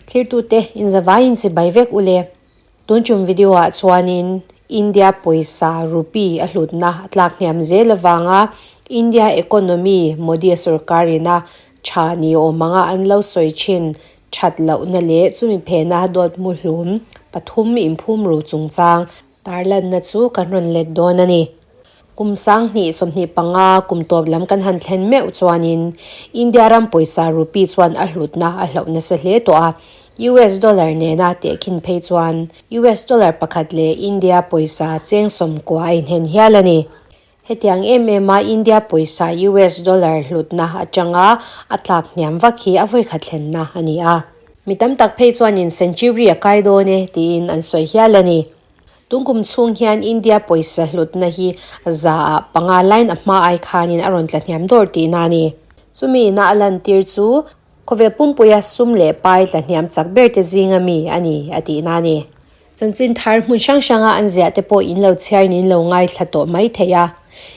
Thirtute inzavaiin chibai vek u le. Tun tum video ah chuanin India pawisa rupee a hlutna a tlak hniam zel avanga India economy Modi sorkar ina tha ni awm anga an lo sawi thin that lohna leh chumi phena dawt mu hlum pathum inphum ru chungchang tarlanna chu kan rawn let dawn a ni. Kum 2025 kum tawp lam kan han thlen meuh chuanin India ram pawisa rupee chuan a hlutna a hloh nasa hle tawh a, US dollar nena tehkhin phei chuan US dollar pakhat leh India pawisa cheng 90 a inhen hial a ni. Hetiang em em a India pawisa US dollar hlutna atanga a tlak hniam vak hi a vawikhat thlenna a ni a. Mi tam tak phei chuanin century a kai dawn e tiin an sawi hial a ni. Tungkum chhung hian India pawisa hlutna hi 5% line a hma ai khanin a rawn tla hniam dawr tihna a ni. Chumi ina a lantir chu khawvel pumpuia sum leh pai tla hniam chak ber te zinga mi a ni a tihna a ni. Chanchin thar hmun hrang hranga an ziah te pawh in lo chhiar in lo ngaithla tawh mai thei a.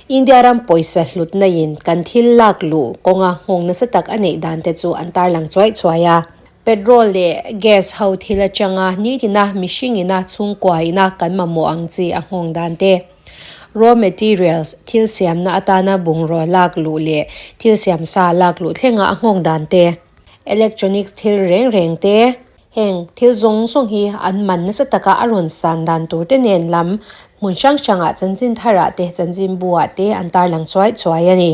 India ram pawisa hlutna in kan thil lak luh kawnga nghawng nasa tak a neih dan te chu an tarlang chuai chuai a. Petrol leh gas ho thil atanga nitina mihring ina chhungkua ina kan mamawh ang chi a nghawng dan te. Raw materials, thil siamna atana bungraw lak luh leh thil siam sa lak luh thlenga a nghawng dan te. Electronics thil reng reng te. Heng thil zawng zawng hi an man nasa taka a rawn san dan tur te nen lam hmun hrang hrangah chanchin tharah te chanchin buah te an tarlang chuai chuai a ni.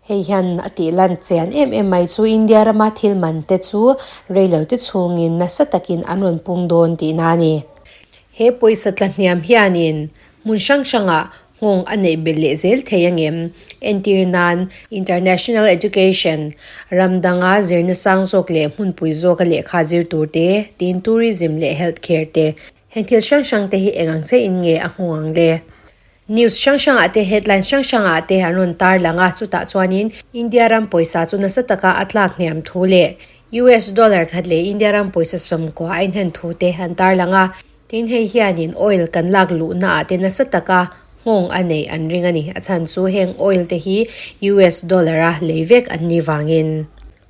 Hei hian a tih lan chian em em mai chu India rama thil man te chu reilo te chhungin nasa takin an rawn pung dawn tihna a ni. He pawisa tla hniam hianin hmun hrang hrangah nghawng a neih belh leh zel thei angem? Entir nan International Education, ram danga zirna sang zawk leh hmunpui zawka lehkha zir tur te, tin Tourism leh Health Care te. Heng thil hrang hrang te hi eng ang che in nge a nghawng ang le? News hrang hrangah te headlines hrang hrangah te an rawn tar lang a, chutah chuanin India ram pawisa chu nasa taka a tlak hniam thu leh US dollar khat leh India ram pawisa 90 a inhen thu te an tar lang a. Tin hei hianin oil kan lak luhna ah te nasa taka nghawng a neih an ring a ni. A chhan chu heng oil te hi US dollar a lei vek an nih vangin.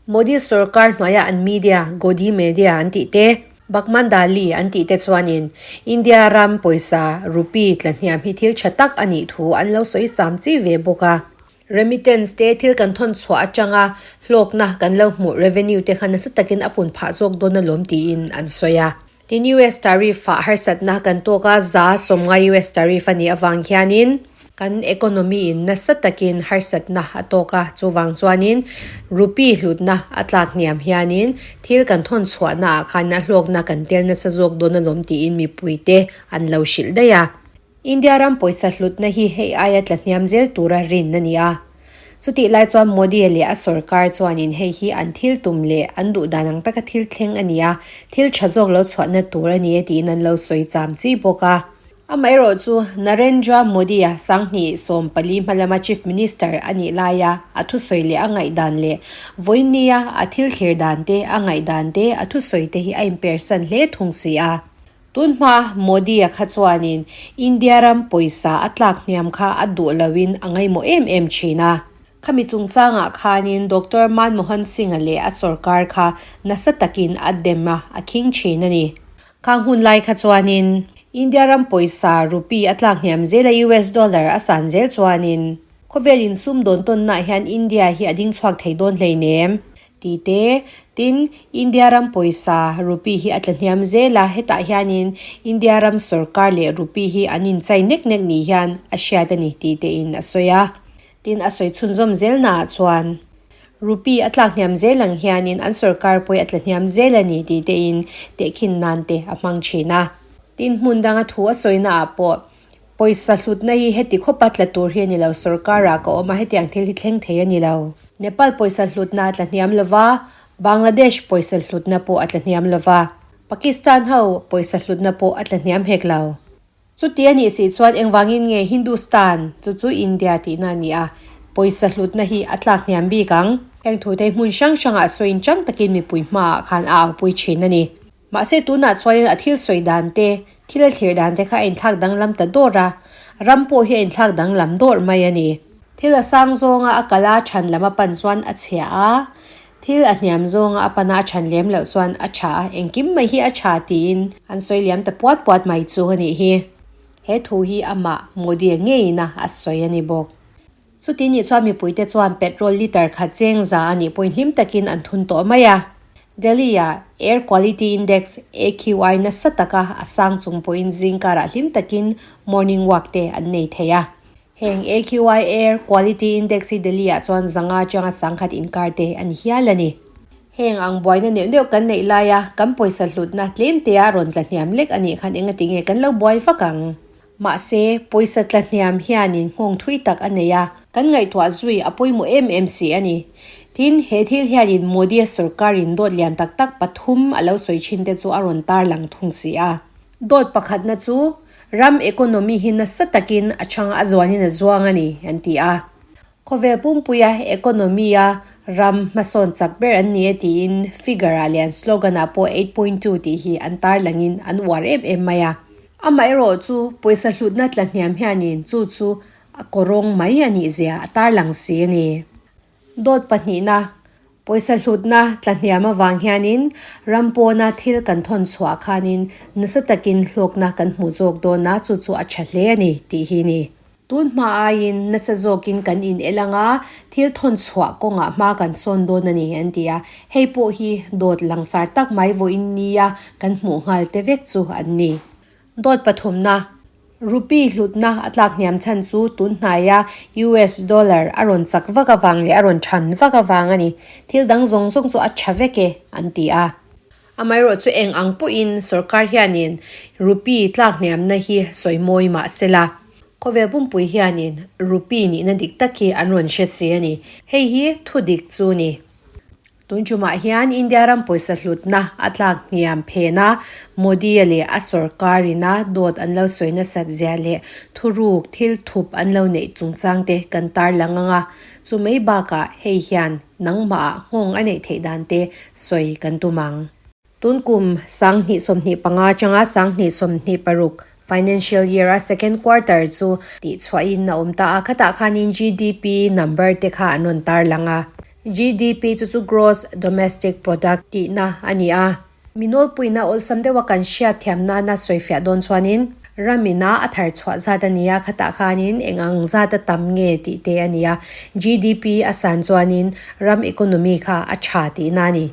Modi sorkar hnuaia an media, Godi Media an tih te, Bakmandali an tih te chuanin India ram pawisa rupee tla hniam hi thil tha tak a nih thu an lo sawi sam chi ve bawk a. Remittance te thil kan thawn chhuah atanga hlawkna kan lo hmuh revenue te kha nasa takin a pun phah zawk dawn alawm tiin an sawi a. Tin US tariff ah harsatna kan tawk a, 90% US tariff a nih avang hianin kan economy in nasa takin harsatna a tawk a, chuvang chuanin rupee hlutna a tlak hniam hianin thil kan thawn chhuahna ah khan a hlawkna kan tel nasa zawk dawn alawm tiin mipuite an lo hrilh daih a. India ram pawisa hlutna hi hei aia tla hniam zel tura rin a ni a. Chutih lai chuan Modi leh a sorkar chuanin hei hi an thil tum leh an duh dan ang taka thil thleng a ni a, thil tha zawk lo chhuahna tur a ni e tiin an lo sawi cham chi bawk a. Amaherawhchu Narendra Modi-a 2014 hma lama Chief Minister a nih laia a thusawi leh a ngaihdan leh vawinia a thil thlir dan te, a ngaihdan te, a thusawi te hi a inpersan hle thung si a. Tunhma Modi-a kha chuanin India ram pawisa a tlak hniam kha a duh loin a ngaihmawh em em thin a. Khami chungchangah khanin Doctor Manmohan Singh-a leh a sorkar kha nasa takin a dem a, a khing thin a ni. Khang hun lai kha chuanin India ram pawisa rupee a tlak hniam zel a US dollar a san zel chuanin khawvel insum dawn tawnnaah hian India hi a ding chhuak thei dawn hleinem. Ti te, tin, India ram pawisa rupee hi a tla hniam zel a, hetah hianin India ram sorkar leh rupee hi an inchai nek nek ni hian a hriat a ni tih tein a sawi a. Tin, a sawi chhunzawm zelnaah chuan rupee a tlak hniam zel ang hianin an sorkar pawh a tla hniam zel a ni tih tein tehkhin nan te a hmang thin a. Tin, hmun danga thu a sawinaah pawh Pawisa hlutna hi heti khawpa tla tur hi a ni lo, sorkar-ah ka awm a, hetiang thil hi thleng thei a ni lo. Nepal pawisa hlutna a tla hniam lo va, Bangladesh pawisa hlutna pawh a tla hniam lo va, Pakistan ho pawisa hlutna pawh a tla hniam hek lo. Chuti a nih si chuan engvangin nge Hindustan, chu chu India tihna a ni a, pawisa hlutna hi a tlak hniam bik ang? Heng thute hmun hrang hrangah sawiin chang takin mipui hmaah khan a aupui thin a ni. Mahse tunah chuanin a thil sawi dan te, thil a thlir dan te kha a inthlak danglam ta dawr a, ram pawh hi a inthlak danglam dawr mai a ni. Thil a sang zawnga a kal a than lam a pan chuan a chhia a, thil a hniam zawnga a pana a than lem loh chuan a tha a, engkim mai hi a tha tiin an sawi liam ta puat puat mai chu a nih hi. He thu hi amah Modi-a ngeiin a a sawi a ni bawk. Chuti nih chuan mipuite chuan petrol litre khat cheng za a nih pawhin hlim takin an thun tawh mai a. Delhi-a Air Quality Index, AQI, nasa taka a sang chung pawhin zingkarah hlim takin morning walk te an nei thei a. Heng AQI Air Quality Index hi Delhi-ah chuan zanga atanga sangkhat inkar te a ni hial a ni. Heng ang buaina neuh neuh kan neih laia kan pawisa hlutna tlemtea rawn tla hniam lek a nih khan engati nge kan lo buai vak ang? Mahse, pawisa tla hniam hianin nghawng thui tak a nei a, kan ngaihtuah zui a pawimawh em em si a ni. Tin, he thil hianin Modi-a sorkarin dawt lian tak tak pathum a lo sawi thin te chu a rawn tarlang thung si a. Dawt pakhatna chu, ram economy hi nasa takin a chhang a zuanin a zuang a ni, an ti a. Khawvel pumpuia economy-a ram hmasawn chak ber an ni e tiin figure-ah leh an slogan-ah pawh 8.2 tih hi an tarlangin an uar em em mai a. Amaherawh chu pawisa hlutna tla hniam hianin chu chu a kawrawng mai a nih zia a tarlang si a ni. Dawt pahnihna, pawisa hlutna tla hniam avang hianin ram pawna thil kan thawn chhuah khanin nasa takin hlawkna kan hmuh zawk dawn a, chu chu a tha hle a ni tih hi a ni. Tun hma aiin nasa zawkin kan in el anga thil thawn chhuah kawngah hma kan sawn dawn a ni an ti a, hei pawh hi dawt langsar tak mai vawiin nia kan hmuh nghal te vek chu an ni. Dawt pathumna, Rupee hlutna a tlak hniam chhan chu tun hnaia US dollar a rawn chak vak avang leh a rawn than vak avang a ni. Thil dang zawng zawng chu a tha vek e an ti a. Amaherawh chu eng ang pawhin sorkar hianin rupee tlak hniamna hi sawi mawi mah se la, khawvel pumpui hianin rupee nihna dik tak hi an rawn hre che a ni. Hei hi thu dik chu ni. Tun tumah hian India ram pawisa hlutna a tlak hniam phen a, Modi-a leh a sorkarina dawt an lo sawi nasat zia leh thuruk thil thup an lo neih chungchangte kan tarlang ang a, chu mai bakah hei hian Nangmah nghawng a neih theih dan te sawi kan tum ang. Tun kum 2025 atanga 2026 financial year a second quarter chu tihchhuahin a awm ta a, khatah khanin GDP number te kha an rawn tarlang a. GDP chu chu Gross Domestic Product tihna a ni a. Mi nawlpuina awlsam deuha kan hriat thiam nana sawifiah dawn chuanin ramina a thar chhuah zat a ni a, khatah khanin eng ang zat a tam nge tih te a ni a. GDP a san chuanin ram economy kha a tha tihna a ni.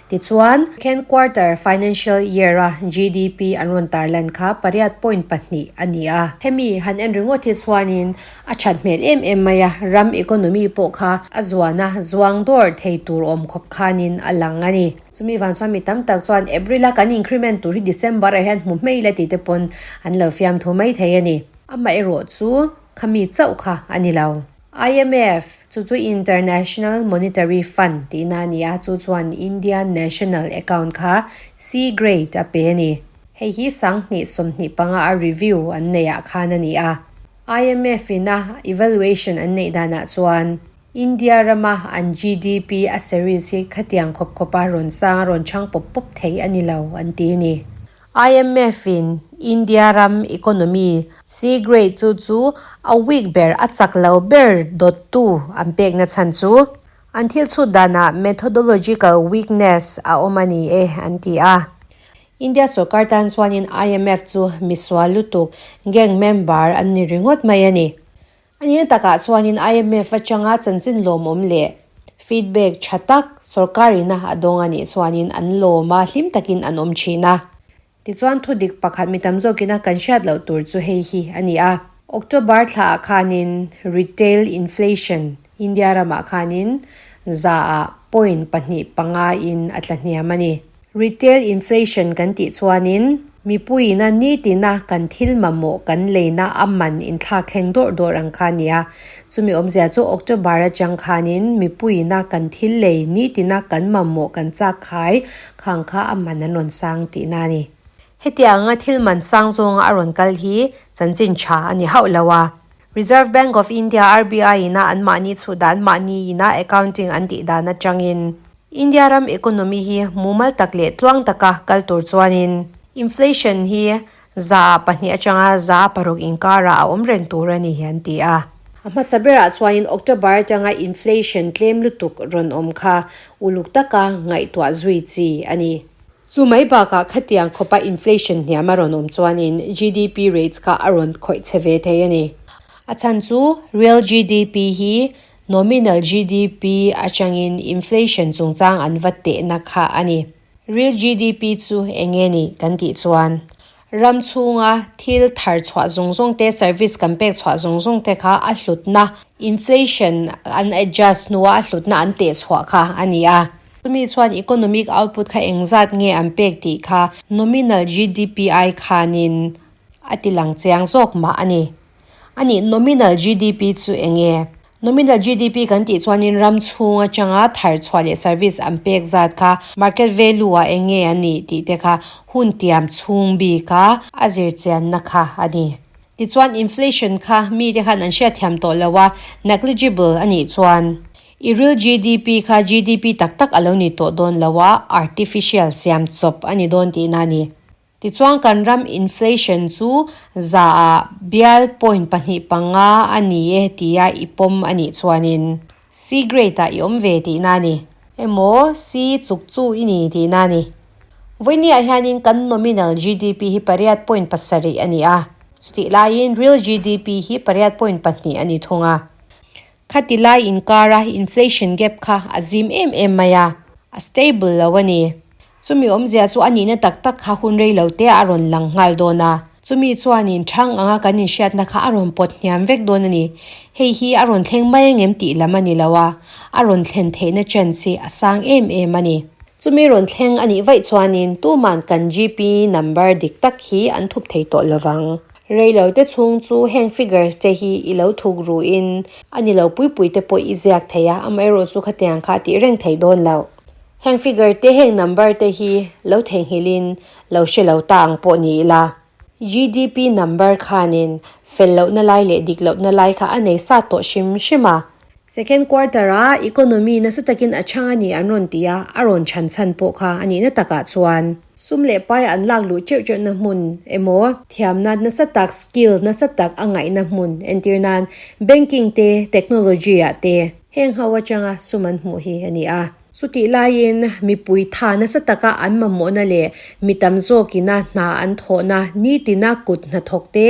Tichuan, second quarter financial year a GDP an rawn tarlan kha pariat point pahnih a ni a. Hemi han en ringawt hi chuanin A that hmel em em mai a, ram economy pawh kha a zuan a, zuang dawr thei tur awm khawp khanin a lang a ni. Chumi vang chuan mi tam tak chuan April a kan increment tur hi December ah hian hmu hmei la tih te pawn an lo fiam thu mai thei a ni. Amaherawh chu khami chauh kha a ni lo. IMF, chu chu International Monetary Fund tihna a ni a, chu chuan Indian National Account kha C grade a pe a ni. Hei hi 2025 a review an neih ah khan a ni a. IMF in a evaluation an neih danah chuan India rama an GDP a series hi khatiang khawp khawpa rawn sang a rawn chhang pawp pawp thei a ni lo an ti a ni. IMF in India ram economy C grade chu chu a weak ber a chak lo ber dawttu an pekna chhan chu an thil chhut danah methodological weakness a awm a ni e an ti a. India sorkar tan chuanin IMF chu misual lutuk gang member an ni ringawt mai a ni. A nihna takah chuanin IMF atanga chanchin lawmawm leh feedback tha tak sorkarina a dawng a nih chuanin an lawm a, hlim takin an awm thin a. Tichuan thudik pakhat mi tam zawkina kan hriat loh tur chu hei hi a ni a. October thlaah khanin retail inflation India ramah khanin zaah point pahnih panga in a tla hniam a ni. Retail inflation kan tih chuanin mipuiina nitina kan thil mamawh kan leina a man inthlak thleng dawrh dawrh ang kha a ni a. Chumi awmzia chu October atang khanin mipuiina kan thil lei nitina kan mamawh kan chak khai khang kha a man an rawn sang tihna a ni. Hetianga thil man sang zawnga a rawn kal hi chanchin tha a ni hauh lo a. Reserve Bank of India, RBI, ina anmahni chhuh dan mahni ina accounting an tih dan atangin India ram economy hi mumal tak leh tluang taka kal tur chuanin inflation hi 2% atanga 6% inkarah a awm reng tur a ni an ti a. A hmasa berah chuanin October atanga inflation tlem lutuk rawn awm kha uluk taka ngaihtuah zui chi a ni. Chu mai bakah khatiang khawpa inflation hniam a rawn awm chuanin GDP rates kha a rawn khawih chhe ve thei a ni. A chhan chu real GDP hi nominal GDP atangin inflation chungchang an va tehna kha a ni. Real GDP chu eng nge ni kan tih chuan ram chhunga thil thar chhuah zawng zawng te, service kan pek chhuah zawng zawng te kha a hlutna, inflation an adjust hnua a hlutna an teh chhuah kha a ni a. Chumi chuan economic output kha engzat nge an pek tih kha nominal GDP ai khanin a ti lang chiang zawk mah a ni. A nih nominal GDP chu eng nge? Nominal GDP kan tih chuanin ram chhung atanga thar chhuah leh service an pek zat kha market value ah eng nge a nih tih te kha hun tiam chhung bika a zir chianna kha a ni. Tichuan inflation kha mite khan an hriatthiam tawh lo a, negligible a nih chuan i real GDP kha GDP tak tak a lo ni tawh dawn lo a, artificial siam chawp a ni dawn tihna a ni. Tichuan kan ram inflation chu zaah bial point 2.5 a ni e tia i pawm a nih chuanin C grade ah i awm ve tihna a ni. Emaw C chuk chu i ni tihna a ni. Vawinia hianin kan nominal GDP hi pariat point pasarih a ni a, chutih laiin real GDP hi pariat point pahnih a ni thung a. Khati lai inkara inflation gap kha a zim em em mai a, a stable lo a ni. Chumi awmzia chu a nihna tak tak kha hun rei lo te a rawn lang nghal dawn a, chumi chuanin thang anga kan inhriatna kha a rawn pawt hniam vek dawn a ni. Hei hi a rawn thleng mai angem tih lam a ni lo a, a rawn thlen theihna chance hi a sang em em a ni. Chumi rawn thleng a nih vaih chuanin tuman kan GP number dik tak hi an thup thei tawh lovang. Reilo te chhung chu heng figures te hi i lo thuk ru in a ni lo pui pui te pawh i ziak thei a, amaherawh chu khatiang kha a tih reng theih dawn loh. Heng figure te heng number te hi lo theihnghilh in lo hre lo ta ang pawh ni ila. GDP number khanin fel lohna lai leh dik lohna lai kha a nei sa tawh hrim hrim a. Second quarter a economy nasa takin a chhang a ni an rawn ti a, a rawn chhan chhan pawh kha a nihna takah chuan sum leh pai an lak luh teuh teuhna hmun emaw thiamna nasa tak skill nasa tak a ngaihna hmun entir nan banking te technology ah te heng ho atanga sum an hmuh hi a ni a. Chutih laiin mipui tha nasa taka an mamawhna leh mi tam zawkina hna an thawhna nitina kut hnathawk te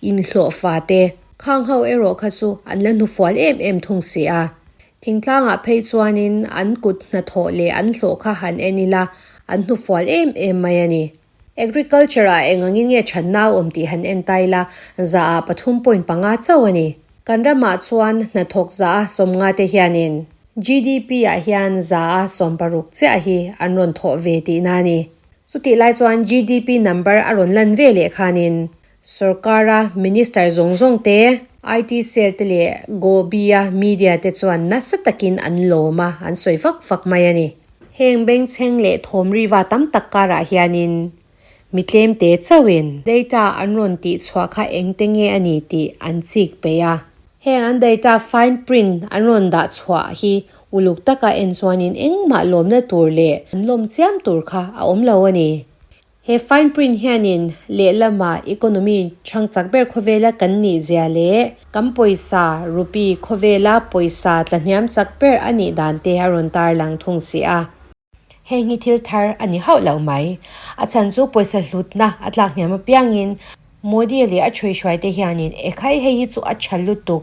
inhlawhfa te Khang ho erawh kha chu an la hnufual em em thung si a. Thingtlangah phei chuanin an kut hnathawh leh an hlawh kha han en ila, an hnufual em em mai a ni. Agriculture ah eng angin nge thatna a awm tih han en ta ila, zaah 3.5 chauh a ni. Kan ramah chuan hnathawk zaah 50 te hianin GDP ah hian zaah 60 chiah hi an rawn thawh ve tihna a ni. Chutih lai chuan GDP number a rawn lan ve leh khanin Sorkara Minister zawng zawng te, IT cell te leh Gobi-a media te chuan nasa takin an lawm a, an sawi vak vak mai a ni. Heng bengchheng leh thawm riva tam tak karah hianin mi tlemte chauhin data an rawn tih chhuah kha engte nge a ni tih an chik peih a. Heng an data fine print an rawn dah chhuah hi uluk taka en chuanin engmah lawmna tur leh an lawm chiam tur kha a awm lo a ni. He fine print hianin lehlamah economy chhang chak ber khawvela kan nih zia leh kan pawisa rupee khawvela pawisa tlahniam chak ber a nih dan te a rawn tarlang thung si a. Heng hi thil thar a ni hauh loh mai. A chhan chu pawisa hlutna a tlak hniam apiangin Modi leh a chhuihruai te hianin ekhai hei hi chu a tha lutuk.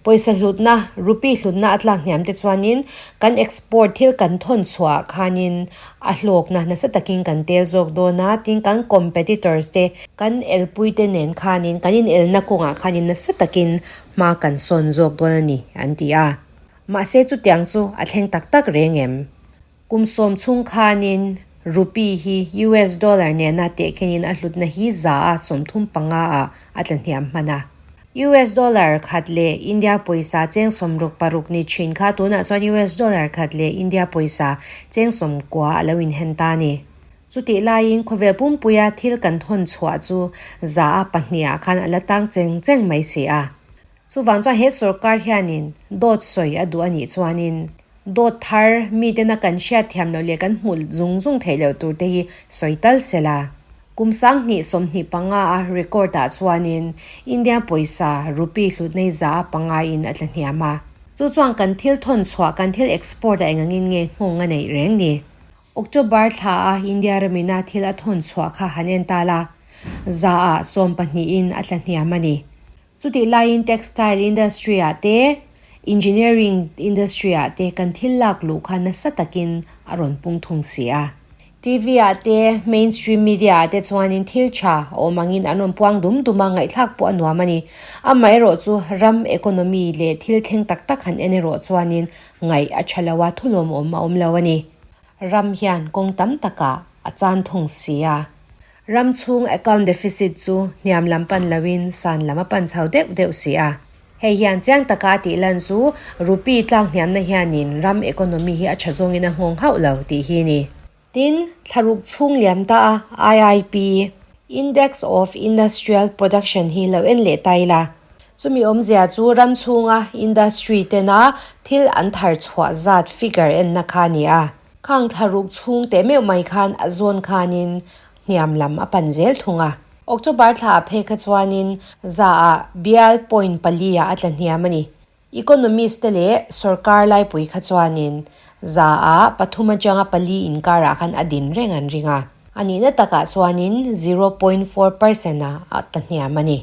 Pawisa hlutna, rupee hlutna a tlak hniam te chuanin kan export thil kan thawn chhuah khanin a hlawkna nasa takin kan tel zawk dawn a, tin kan competitors te, kan elpui te nen khanin kan inelna kawngah khanin nasa takin hma kan sawn zawk dawn a ni an ti a. Mahse chutiang chu a thleng tak tak reng em? Kum sawm chhung khanin Rupee hi US dollar nena tehkhenin a hlutna hi 35% ah a tla hniam hman a. US dollar khat leh India pawisa cheng 66 ni thin kha tunah chuan US dollar khat leh India pawisa cheng 90 a lo inhen ta a ni. Chutih laiin khawvel pumpuia thil kan thawn chhuah chu 2% ah khan a la tang cheng cheng mai si a. Chuvang chuan he sorkar hianin dawt sawi a duh a nih chuanin dawt thar mitena kan hriat thiam loh leh kan hmuh zung zung theih loh tur te hi sawi tal se la. Kum 2025 a record ah chuanin India pawisa rupee hlutna hi 5% in a tla hniam a. Chu chuan kan thil thawn chhuah, kan thil export ah engangin nge nghawng a neih reng ni? October thla a India ramina thil a thawn chhuah kha han en ta la, 12% in a tla hniam a ni. Chutih laiin textile industry ah te, engineering industry ah te kan thil lak luh kha nasa takin a rawn pung thung si a. TV ah te, mainstream media ah te chuanin thil tha a awm angin an rawn puang dum dum a, ngaihthlak pawh a nuam a ni. Amaherawh chu ram economy leh thil thleng tak tak han en erawh chuanin ngaih a tha lo a, thulawmawm a awm lo a ni. Ram hian kawng tam takah a chan thung si a. Ram chhung account deficit chu hniam lam pan loin san lam a pan chho deuh deuh si a. Hei hian chiang taka a tih lan chu rupee tlak hniamna hianin ram economy hi a tha zawngin a nghawng hauh lo tih hi ni. Tin, thlaruk chhung liam ta a IIP, Index of Industrial Production, hi lo en leh ta ila. Chumi awmzia chu ram chhunga industry tena thil an thar chhuah zat figure enna kha a ni a. Khang thlaruk chhung teh meuh mai khan a zawn khanin hniam lam a pan zel thung a. October thla ah phei kha chuanin 4% bial point pali ah a tla hniam a ni. Economist te leh sorkar laipui kha chuanin 3% atanga 4 inkarah khan a din reng an ring a. A nihna takah chuanin 0.4% ah a tla hniam a ni.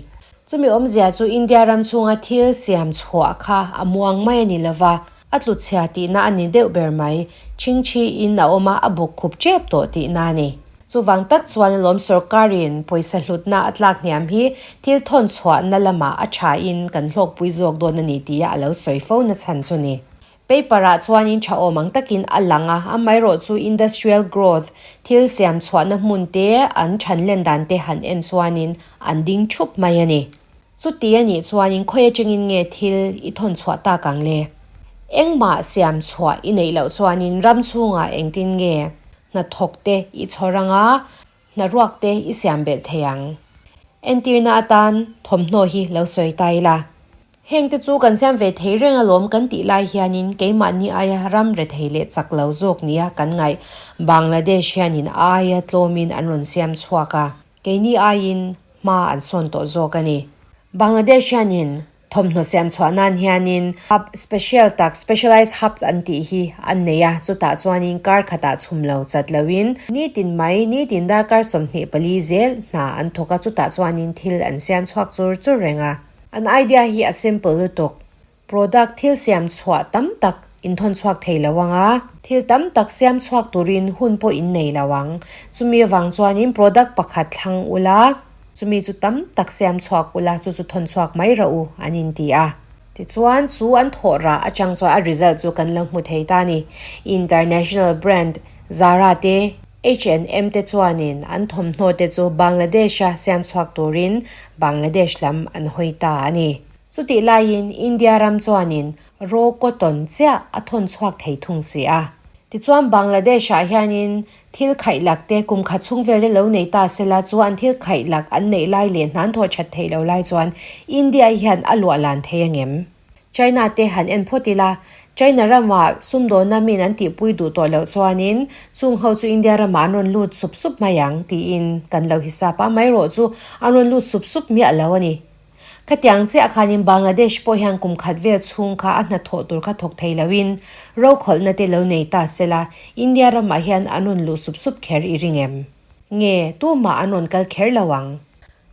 Chumi awmzia chu India ram chhunga thil siam chhuah kha a muang mai a ni lova, A tlu chhia tihna a ni deuh ber mai. Chhingchhi in a awm a, a buk khup tep tawh tihna a ni. Chuvang tak chuan alawm sorkarin pawisa hlutna a tlak hniam hi thil thawn chhuahna lamah a tha in kan hlawkpui zawk dawn a ni tia a lo sawi fo na chhan chu ni. Paper ah chuanin tha awm ang takin a lang a, amaherawh chu industrial growth thil siam chhuahna hmun te an than len dan te han en chuanin an ding thup mai a ni. Chuti a nih chuanin khawi atangin nge thil i thawn chhuah tak ang le? Engmah siam chhuah i neih loh chuanin ram chhungah engtin nge hnathawk te i chhawr anga hnaruak te i siam belh thei ang? Entirna atan thawmhnaw hi lo sawi ta ila. Heng te chu kan siam ve thei reng alawm kan tih lai hianin keimahni aia ram rethei leh chak lo zawk nia kan ngaih Bangladesh hianin aia tlawmin an rawn siam chhuak a. Keini aiin hma an sawn tawh zawk a ni. Bangladesh hianin thawmhnaw siam chhuah nan hianin hub special tak, specialized hubs an tih hi an nei a, chutah chuanin kar khatah chhum lo chat loin nitin mai, nitin darkar 24 zel hna an thawk a, chutah chuanin thil an siam chhuak chur chur reng a. An idea hi a simple lutuk. Product thil siam chhuah tam tak in thawn chhuak thei lo ang a. Thil tam tak siam chhuak turin hun pawh in nei lo ang. Chumi avang chuanin product pakhat thlang ula, chumi chu tam tak siam chhuak ula, chu chu thawn chhuak mai rawh u an inti a. Tichuan, chu an thawh rah atang chuan a result chu kan lo hmu thei ta a ni. International brand Zara te, H&M te chuanin an thawmhnaw te chu Bangladesh-a siam chhuak turin Bangladesh lam an hawi ta a ni. Chutih laiin India ram chuanin raw cotton chiah a thawn chhuak thei thung si a. Tichuan Bangladesh-ah hianin thil khaihlak te kum khat chhung vel te lo nei ta sela chu an thil khaihlak an neih lai leh hnan thaw that theih lo lai chuan India hian a luah lan thei angem? China te han en phawt ila, China ramah sumdawnna min an tihpui duh tawh loh chuanin chung ho chu India ramah an rawn lut sup sup mai ang tiin kan lo hisap a, amaherawh chu an rawn lut sup sup miah lo a ni. Khatiang chiah khanin Bangladesh pawh hian kum khat vel chhung kha a hnathawh tur kha thawk thei loin rokhawlhna te lo nei ta sela, India ramah hian an rawn luh sup sup kher i ring em? Nge, tumah an rawn kal kher lo ang.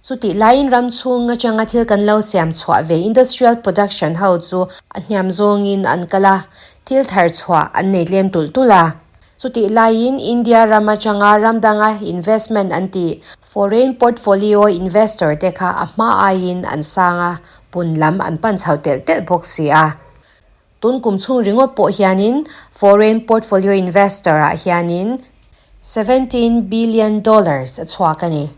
Chutih laiin ram chhung atanga thil kan lo siam chhuah ve industrial production ho chu a hniam zawngin an kal a, thil thar chhuah an nei tlem tulh tulh a. Chutih laiin India ram atanga ram danga investment an tih foreign portfolio investor te kha a hma aiin an sang a, pun lam an pan chho telh telh bawk si a. Tun kum chhung ringawt pawh hianin foreign portfolio investor ah hianin $17 billion a chhuak a ni.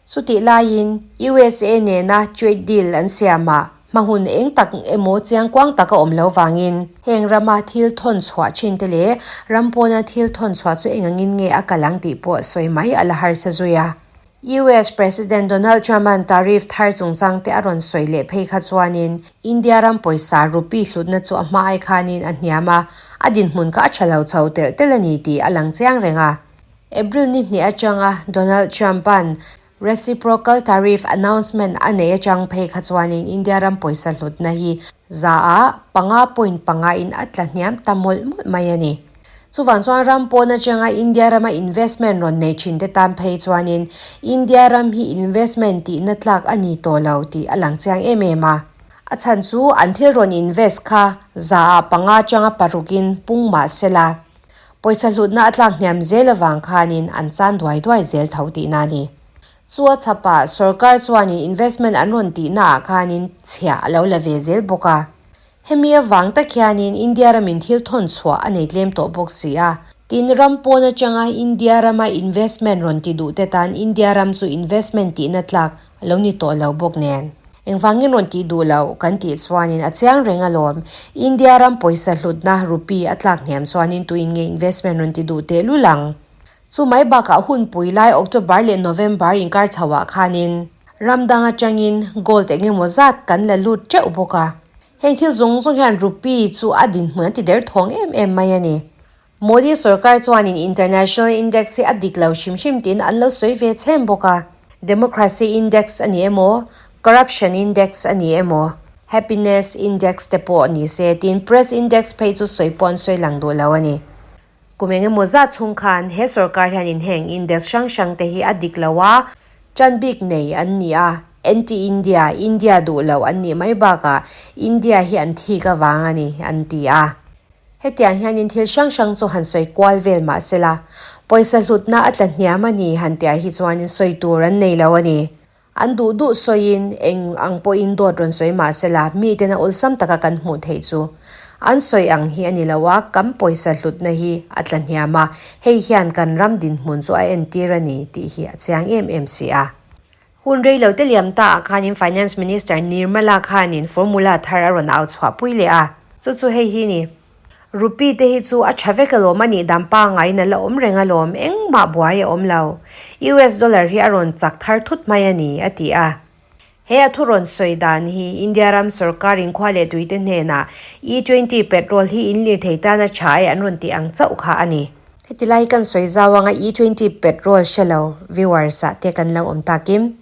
Chutih laiin USA nena trade deal an siamah hma hun eng tak emaw chiangkuang tak a awm lo vangin heng rama thil thawn chhuah thin te leh ram pawna thil thawn chhuah chu engangin nge a kal ang tih pawh sawi mai a la harsa zui a. US President Donald Trump-a'n tariff thar chungchang te a rawn sawi leh phei kha chuanin India ram pawisa rupee hlutna chu a hma ai khanin a hniam a, a dinhmun kha a tha lo chho telh telh a ni tih a lang chiang reng a. April ni hnih atanga Donald Trump-a'n Reciprocal tariff announcement a nei atang phei kha chuanin India ram pawisa hlutna hi 5% .5 in a tla hniam ta mawlh mawlh mai a ni. Chuvang chuan ram pawn atanga India rama investment rawn nei thin te tan phei chuanin India ram hi investment tihna tlak a ni tawh lo tih a lang chiang em em a. A chhan chu an thil rawn invest kha 5% atanga 6 in pung mah sela. Pawisa hlutna a tlak hniam zel avang khanin an chan duai duai zel tho tihna a ni. Chu a chhapah sorkar chuanin investment an rawn tihnaah khanin chhiah a lo la ve zel bawk a. Hemi avang tak hianin India ramin thil thawn chhuah a nei tlem tawh bawk si a. Tin, ram pawn atanga India rama investment rawn ti duh te tan India ram chu investment tihna tlak a lo ni tawh lo bawk nen. Engvangin rawn tih duh loh kan tih chuanin a chiang reng alawm. India ram pawisa hlutna rupee a tlak hniam chuanin tuin nge investment rawn ti duh tehlul ang? Chu mai bakah hunpui lai October leh November inkar chhoah khanin ram dang atangin gold eng emaw zat kan la lut teuh bawk a. Heng thil zawng zawng hian rupee chu a dinhmun a ti der thawng em em mai a ni. Modi sorkar chuanin International Index hi a dik lo hrim hrim tiin an lo sawi ve chhem bawk a. Democracy Index a ni emaw, Corruption Index a ni emaw, Happiness Index te pawh ni se tiin Press Index phei chu sawi pawh an sawi lang duh lo a ni. Kum eng emaw zat chhung khan he sorkar hianin heng index hrang hrang te hi a dik lo a, ṭan bik nei an ni a, Anti-India, India duh lo an nih mai bakah India hi an thik avang a ni an ti a. Hetiang hianin thil hrang hrang chu han sawi kual vel mah sela, pawisa hlutna a tla hniam a ni han tihah hi chuanin sawi tur an nei lo a ni. An duh duh sawiin eng ang pawhin dawt rawn sawi mah sela, miten a awlsam taka kan hmuh theih chu an sawi ang hi a ni lo a, kan pawisa hlutna hi a tla hniam a, hei hian kan ram dinhmun chu a entir a ni tih hi a chiang em em si a. Hun rei lo te liam ta ah khanin Finance Minister Nirmala khanin formula thar a rawn au chhuah pui leh a. Chu chu hei hi ni. Rupee te hi chu a tha vek alawm a nih dan pangaiin a la awm reng alawm, engmah buai a awm lo. US dollar hi a rawn chak thar thut mai a ni, a ti a. He a thu rawn sawi dan hi India ram sorkar inkhua leh tuite hnenah E twenty petrol hi in lirthei tana tha e an rawn tih ang chauh kha a ni. Heti lai kan sawi zau anga E twenty petrol hre lo viewers ah te kan lo awm takin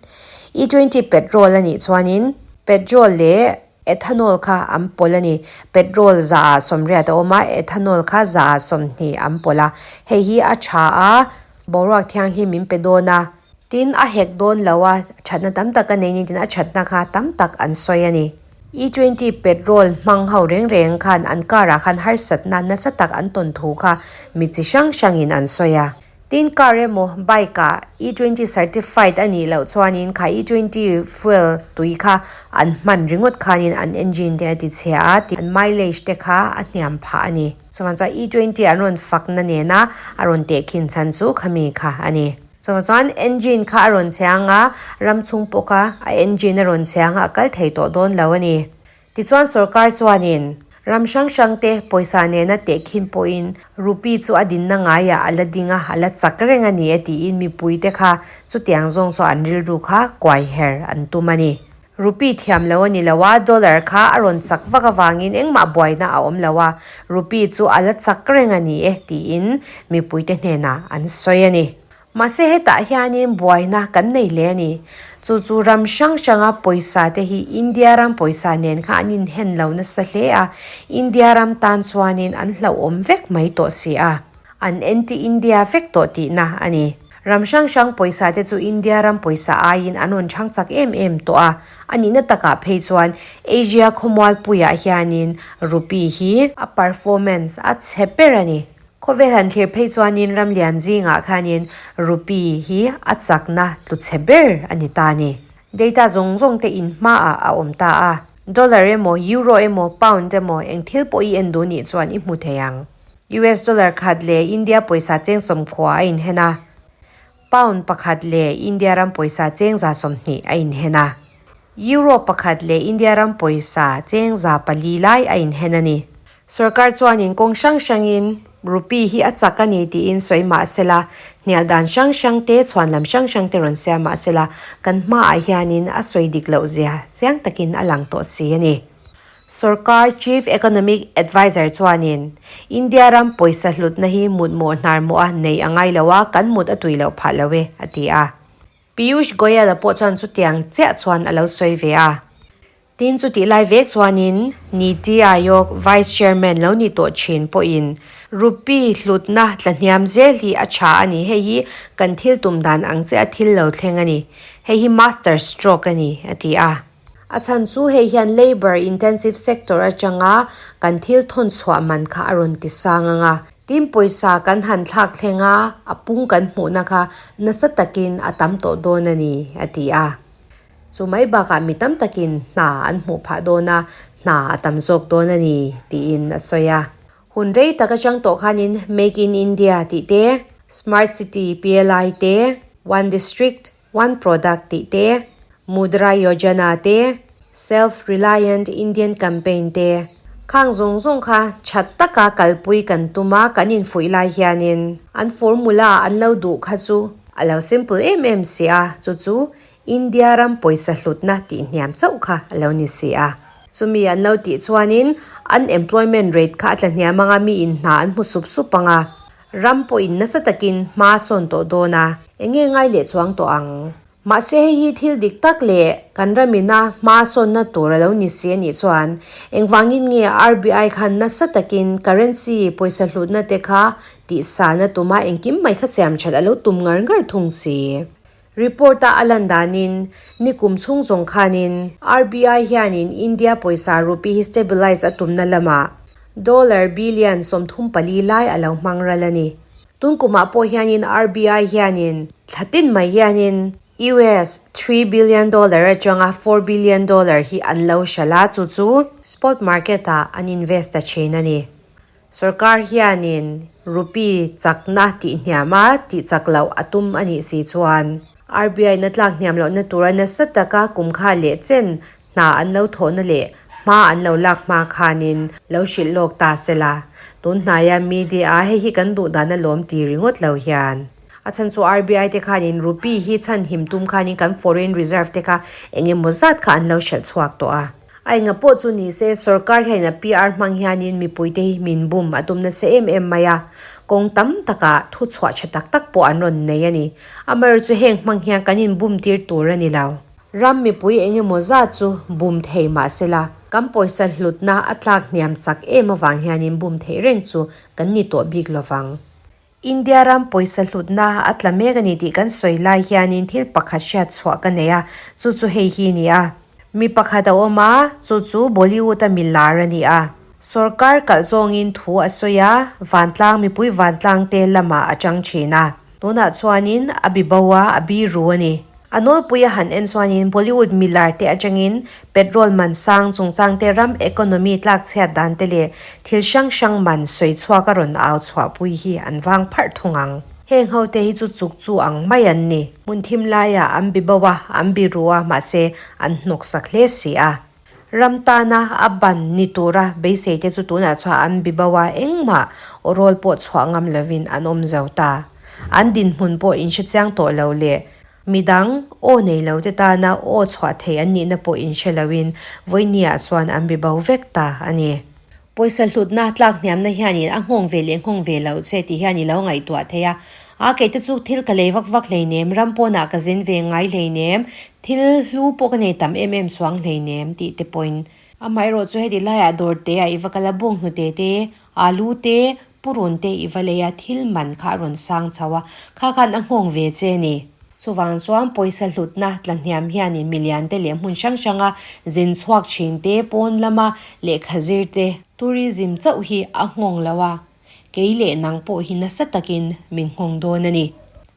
E twenty petrol a nih chuanin petrol leh ethanol kha an pawlh a ni. Petrol 180 a awm a, ethanol kha 120 an pawlh a. Hei hi a tha a, boruak thianghlim min pe dawn a, tin a hek dawn lo a, thatna tam tak a nei ni tin a thatna kha tam tak an sawi a ni. E twenty petrol hmang ho reng reng khan an car ah khan harsatna nasa tak an tawn thu kha mi chi hrang hrangin an sawi a. Tin car emaw bike ah E twenty certified a nih loh chuanin kha E twenty fuel tui kha an hman ringawt khanin an engine te a ti chhia a tih an mileage te kha a hniam phah a ni. Chuvang chuan E twenty an rawn fakna nena a rawn tehkhin chhan chu khami kha a ni. Chuvang chuan engine kha a rawn chhe ang a, ram chhung pawh kha a engine a rawn chhe ang a, a kal thei tawh dawn lo a ni. Tichuan sorkar chuanin ram hrang hrang te pawisa nena tehkhin pawhin rupee chu a dinna ngaiah a la ding a, a la chak reng a ni e tiin mipui te kha chutiang zawng chu an rilru kha kuai her an tum a ni. Rupee thiam lo a ni lo a, dollar kha a rawn chak vak avangin engmah buaina a awm lo a, rupee chu a la chak reng a ni e tiin mipuite hnenah an sawi a ni. Mahse hetah hianin buaina kan nei hle a ni. Chu chu ram hrang hranga pawisa te hi India ram pawisa nen kha an inhen lo nasa hle a, India ram tan chuanin an hlauhawm vek mai tawh si a. An anti-India vek tawh tihna a ni. Ram hrang hrang pawisa te chu India ram pawisa aiin an rawn chhang chak em em tawh a, a nihna takah phei chuan Asia khawmualpuiah hianin rupee hi a performance a chhe ber a ni. Khawvel han thlir phei chuanin ram lian zingah khanin rupee hi a chakna tlu chhe ber a ni ta a ni. Data zawng zawng te in hmaah a awm ta a, dollar emaw, euro emaw, pound emaw eng thil pawh i en duh nih chuan i hmu thei ang. US dollar khat leh India pawisa cheng 90 a inhen a, pound pakhat leh India ram pawisa cheng 120 a inhen a, euro pakhat leh India ram pawisa cheng 400 lai a inhen a ni. Sorkar chuanin kawng hrang hrangin rupee hi a chak a ni tiin sawi mah sela, hnial dan hrang hrang te, chhuan lam hrang hrang te rawn siam mah sela, kan hmaah hianin a sawi dik loh zia chiang takin a lang tawh si a ni. Sorkar Chief Economic Adviser chuanin India ram pawisa hlutna hi mutmawh hnar mawh a nei a ngai lo a, kan mut a tui loh phah lo e, a ti a. Piyush Goyal-a pawh chuan chutiang chiah chuan a lo sawi ve a. Tin, chutih lai vek chuanin Niti Aayog Vice Chairman lo ni tawh thin pawhin Rupee hlutna tla hniam zel hi a tha a ni, hei hi kan thil tum dan ang chiah a thil lo thleng a ni, hei hi master stroke a ni, a ti a. A chhan chu hei hian labour intensive sector atanga kan thil thawn chhuah man kha a rawn ti sang ang a, tin pawisa kan han thlak thleng a, a pung kan hmuhna kha nasa takin a tam tawh dawn a ni, a ti a. Chu mai bakah mi tam takin hna an hmuh phah dawn a, hna a tam zawk dawn a ni, tiin a sawi a. Hun rei tak atang tawh khanin Make in India tih te, Smart City PLI te, One District, One Product tih te, Mudra Yojana te, Self Reliant Indian Campaign te, khang zawng zawng kha that taka kalpui kan tum a, kan infuih lai hianin an formula an lo duh kha chu a lo simple em em si a, chu chu India ram pawisa hlutna tih hniam chauh kha a lo ni si a. Chumi an lo tih chuanin unemployment rate kha a tla hniam anga miin hna an hmu sup sup ang a, ram pawhin nasa takin hma sawn tawh dawn a. Eng nge ngai leh chuang tawh ang? Mahse hei hi thil dik tak leh kan ramina hma sawnna tur a lo ni si a nih chuan engvangin nge RBI khan nasa takin currency pawisa hlutna te kha tihsana tuma engkim mai kha siam that a lo tum ngar ngar thung si? Report-a a lan danin, nikum chhung zawng khanin RBI hianin India pawisa rupee hi stabilize a tumna lamah dollar billion 34 lai a lo hmang ral a ni. Tun kumah pawh hianin RBI hianin thla tin mai hianin US $3 billion atanga $4 billion hi an lo hralh a, chu chu spot market-ah an invest ta thin a ni. Sorkar hianin rupee chakna tih hniam a, tih chak loh a tum a nih si chuan RBI na tlak hniam lohna tura nasa taka kum kha leh chen hna an lo thawhna leh hma an lo lak hma khanin lo hrilh lawk ta se la. Tun hnaia media a hei hi kan duh dan alawm ti ringawt lo hian a chhan chu RBI te khanin rupee hi chhan him tum khanin kan foreign reserve te kha eng emaw zat kha an lo hralh chhuak tawh a. A enga pawh chu ni se, sorkar hian a PR hmang hianin mipuite hi min bum a tum nasa em em mai a, kawng tam takah thu chhuah tha tak tak pawh an rawn nei a ni. Amaherawhchu chu heng hmang hian kan inbum tir tur a ni lo. Ram mipui eng emaw zat chu bum thei mah se la, kan pawisa hlutna a tlak hniam chak em avang hianin bum theih reng chu kan ni tawh bik lo vang. India ram pawisa hlutna a tla mek a ni tih kan sawi lai hianin thil pakhat hriat chhuah ka nei a, chu chu hei hi a ni a. Mi pakhat a awm a, chu chu Bollywood-a mi lar a ni a. Sorkar kalh zawngin thu a sawi a, vantlang mipui vantlang te lamah a chang thin a. Tunah chuanin a bi bo a, a bi ru a ni. A nawlpui a han en chuanin Bollywood mi lar te atangin petrol man sang chungchang te ram economy tlak chhiat dan te leh thil hrang hrang man sawi chhuak a rawn au chhuahpui hi an vang pharh thung ang. Heng ho te hi chu chuk chu ang mai an ni. Hmun thim laiah an bi bo a, an bi ru a mahse an hnawk sak hle si a. Ram tana a ban ni tura beisei te chu tunah chuan an bi bo a, engmah aw rawl pawh chhuah ngam lovin an awm zo ta. An dinhmun pawh inhre chiang tawh lo leh midang aw nei lo te tana aw chhuah thei an nihna pawh inhre loin vawinia chuan an bi bo vek ta a ni. Pawisa hlutna tlak hniamna hianin a nghawng ve leh nghawng ve loh che tih hian i lo ngaihtuah thei a. A kei te chu thil ka lei vak vak hleinem, ram pawnah ka zin ve ngai hleinem, thil hlu pawh ka nei tam em em chuang hleinem tih te pawhin. Amaherawh chu heti laiah dawr te ah i va kal a, bawnghnute te, alu te, purun te i va lei a, thil man kha a rawn sang chho a, kha khan a nghawng ve che a ni. Chuvang chuan pawisa hlutna tla hniam hianin milian te leh hmun hrang hranga zin chhuak thin te, pawn lama lehkha zir te, tourism chauh hi a nghawng lo a, kei leh nang pawh hi nasa takin min nghawng dawn a ni.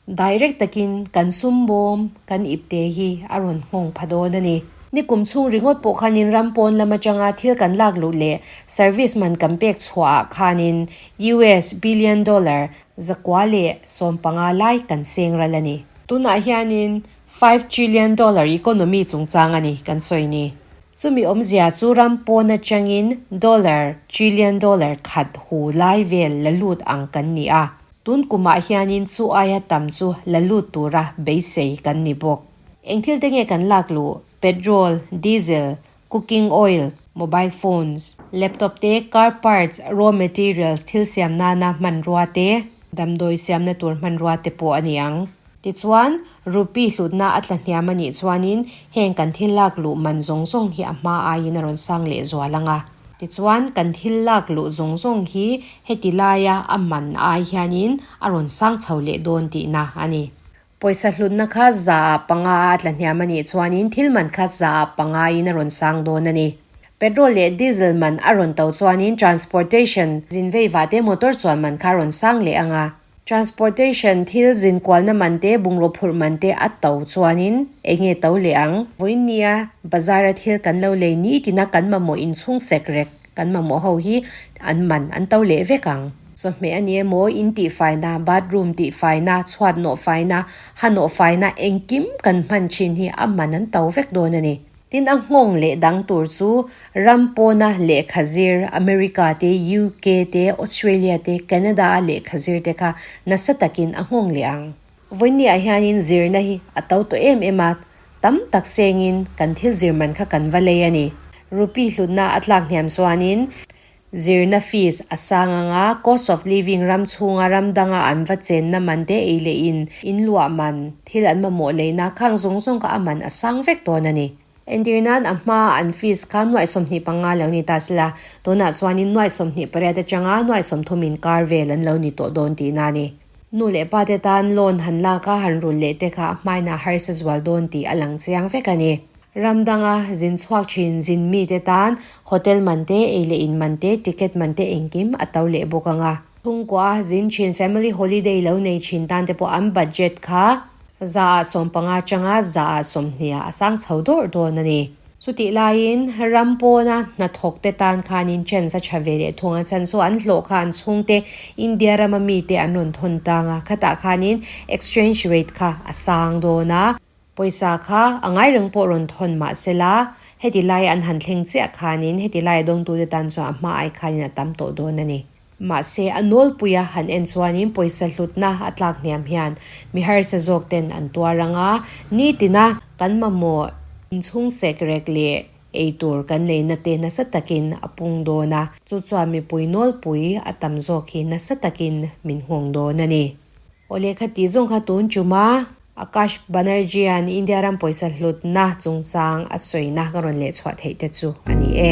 Direct takin kan sum bawm, kan ipte hi a rawn nghawng pha dawn a ni. Nikum chhung ringawt pawh khanin ram pawn lam atanga thil kan lak luh leh service man kan pek chhuahah khanin US billion dollar 115 lai kan seng ral a ni. Tunah hianin $5 trillion economy chungchang a ni kan sawi ni. Chumi awmzia chu ram pawn atangin dollar trillion dollar khat hu lai vel la lut ang kan ni a. Tun kumah hianin chu aia tam chu la lut tura beisei kan ni bawk. Eng thil te nge kan lak luh? Petrol, diesel, cooking oil, Mobile phones, laptop te, car parts, raw materials thil siam nana hmanrua te, damdawi siamna tur hmanrua te pawh a ni ang. Tichuan, rupee hlutna a tla hniam a nih chuanin heng kan thil lak luh man zawng zawng hi a hma aiin a rawn sang leh zual ang a. Tichuan, kan thil lak luh zawng zawng hi heti laia a man ai hianin a rawn sang chho leh dawn tihna a ni. Pawisa hlutna kha 5% a tla hniam a nih chuanin thil man kha 5% in a rawn sang dawn a ni. Petrol leh diesel man a rawn to chuanin transportation zin vei vah te motor chuan man kha a rawn sang leh ang a. Transportation thil zin kualna man te bungraw phurh man te a to chuanin eng nge to leh ang? Vawiin nia bazar a thil kan lo lei ni tina kan mamawh inchhung sek rek kan mamawh ho hi an man an to leh vek ang. Chawhmeh a ni emaw, in tihfaina, bathroom tihfaina, chhuat nawh faina, ha nawh faina engkim kan hman thin hi a man an to vek dawn a ni. Tin a nghawng leh dang tur chu ram pawna lehkha zir, America te, UK te, Australia te, Canada a lehkha zir te kha nasa takin a nghawng leh ang. Vawiinniah hianin zirna hi a to tawh em em a, tam tak sengin kan thil zir man kha kan va lei a ni. Rupee hlutna a tlak hniam chuanin Zirna fees a sang ang a, cost of living ram chhunga ram danga an va chenna man te ei leh in, in luah man, thil an mamawh leina khang zawng zawng kha a man a sang vek dawn a ni. Entir nan a hma an fees kha 25 lo ni ta sela, tunah chuanin 28 atanga 30 inkar vel an lo ni tawh dawn tihna a ni. Nu leh pa te tan loan han lak a, han rulh leh te kha a hmaina harsa zual dawn tih a lang chiang vek a ni. Ram danga zin chhuak thin zin mite tan hotel man te, ei leh in man te, ticket man te engkim a to leh bawk ang a. Chhungkua zin thin family holiday lo nei thin tan te pawh an budget kha 15% atanga 20% ah a sang chho dawrh dawn a ni. Chutih laiin ram pawna hnathawk te tan khanin chance a tha ve leh thung a, chhan chu an hlawh kha an chhungte India rama mite an rawn thawn tang a, khatah khanin exchange rate kha a sang dawn a. Pawisa kha a ngai reng pawh rawn thawn mah se la, heti lai an han thleng chiah khanin heti laia dawngtute tan chuan a hma ai khanin a tam tawh dawn a ni. Mahse, a nawlpuia han en chuanin pawisa hlutna a tlak hniam hian mi harsa zawk ten an tuar ang a, nitina kan mamawh inchhung sek rek leh eitur kan leina te nasa takin a pung dawn a, chu chuan mipui nawlpui a tam zawk hi nasa takin min nghawng dawn a ni. Aw lehkha tih zawng kha tun chuma Akash Banerjee-a'n India ram pawisa hlutna chungchang a sawina ka rawn lehchhuah theih te chu a ni e.